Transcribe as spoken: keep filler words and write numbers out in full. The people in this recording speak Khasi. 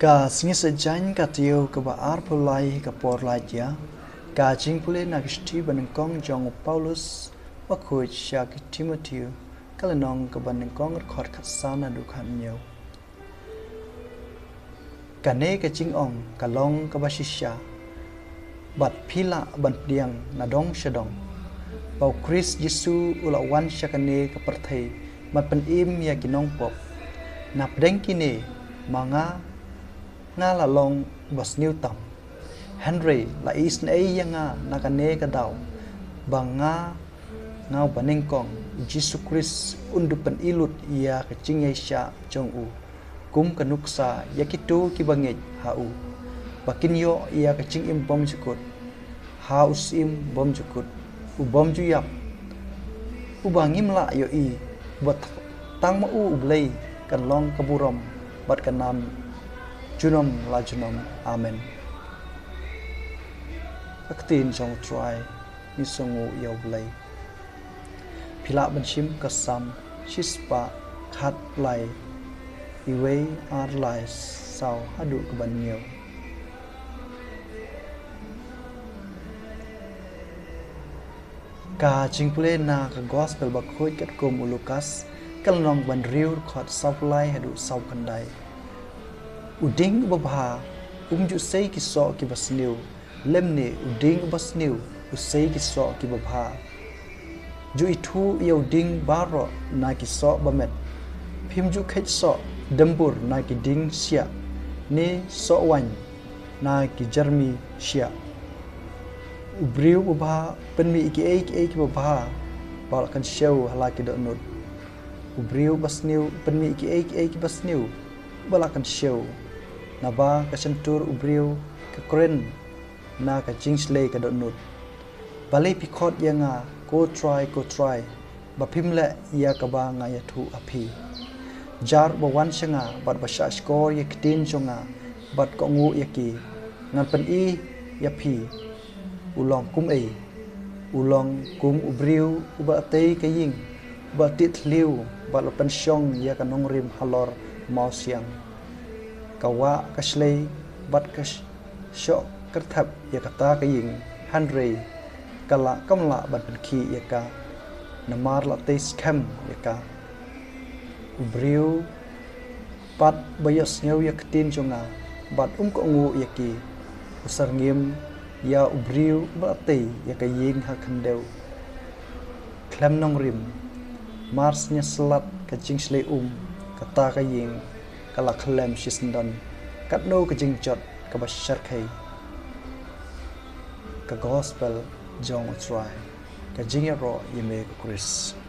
Ka sngi Saitjaiñ ka taïew kaba arphew lai ka por laitïa. Ka jingpule na ka shithi banyngkong jong u Paulus bakhuid sha ki Timotheo, ka lynnong kaba nyngkong, dkhot khatsan haduh khathynñiew. Kane ka jingong ka long kaba shisha, bad phi lah ban pdiang nadong shadong, ba u Khrist Jisu u la wan sha kane ka pyrthei ban pynim ïa ki nongpop. Napdeng kine ma nga, nga la long basniew tam. Hynrei la isynei ïa nga na kane ka daw, ba nga, nga uba nyngkong, u Jisu Khrist un da pyni lut ïa ka jingïaishah jong u kum ka nuksa ïa kito kiba ngeit ha u, ba kin ïoh ïa ka jingim bymjukut ha u Syiem bymjukut, u bymjuïap, uba ngim lah ïohi, uba tang ma u U Blei kan long ka burom bad ka nam junom la junom. Amen. Ka ktien jong U Trai. Ngi sngewnguh ïa U Blei. Phi lah ban shim ka Salm shispah khatlai, iwei, arlai, saw haduh kaba hynñiew. Ka jingpule na ka Gospel bakhuid katkum u Lukas, ka lynnong ba hynriew, dkhot sawphew lai haduh sawphew khyndai. U dieng uba bha um ju sei ki soh kiba sniew, lymne u dieng uba sniew u sei ki soh kiba bha. Ju ithuh ïa u dieng baroh na ki soh ba met. Phim ju kheit soh dymbur na ki dieng shiah, ne soh waiñ na ki jyrmi shiah. U briew uba bha u pynmih ïa kiei kiei kiba bha, ba la kynshew ha la ki dohnud. U briew uba sniew u pynmih ïa kiei kiei kiba sniew, ba la kynshew. Naba ka shyntur u briew ka kren na ka jingshlei ka dohnud. Balei phi khot ïa nga, Ko Trai, Ko Trai, ba phim leh ïa kaba nga ïathuh ha phi? Jar uba wan sha nga bad ba shahshkor ïa ki ktien jong nga bad kohnguh ïa ki, ngan pyni ïa phi u long kumei. U long kum u briew uba la tei ka ïing, uba la tih thliew bad la pynshong ïa ka nongrim halor mawsiang. Ka wah ka shlei bad ka sh-, shoh kyrthep ïa kata ka ïing, hynrei ka la, kam lah ban pynkhih ïa ka, namar la tei skhem ïa ka. U briew pat ba ïohsngew ïa ki ktien jong nga bad um kohnguh ïa ki, u syrngiem ïa u briew ba la tei ïa ka ïing ha khyndew khlem nongrim. Mar sngewshlad ka jingshlei um, kata ka ïing ka la khlem shisyndon, katno ka jingjot kaba shyrkhei. Ka Gospel jong U Trai. Ka jingïaroh ïa me ko Khrist.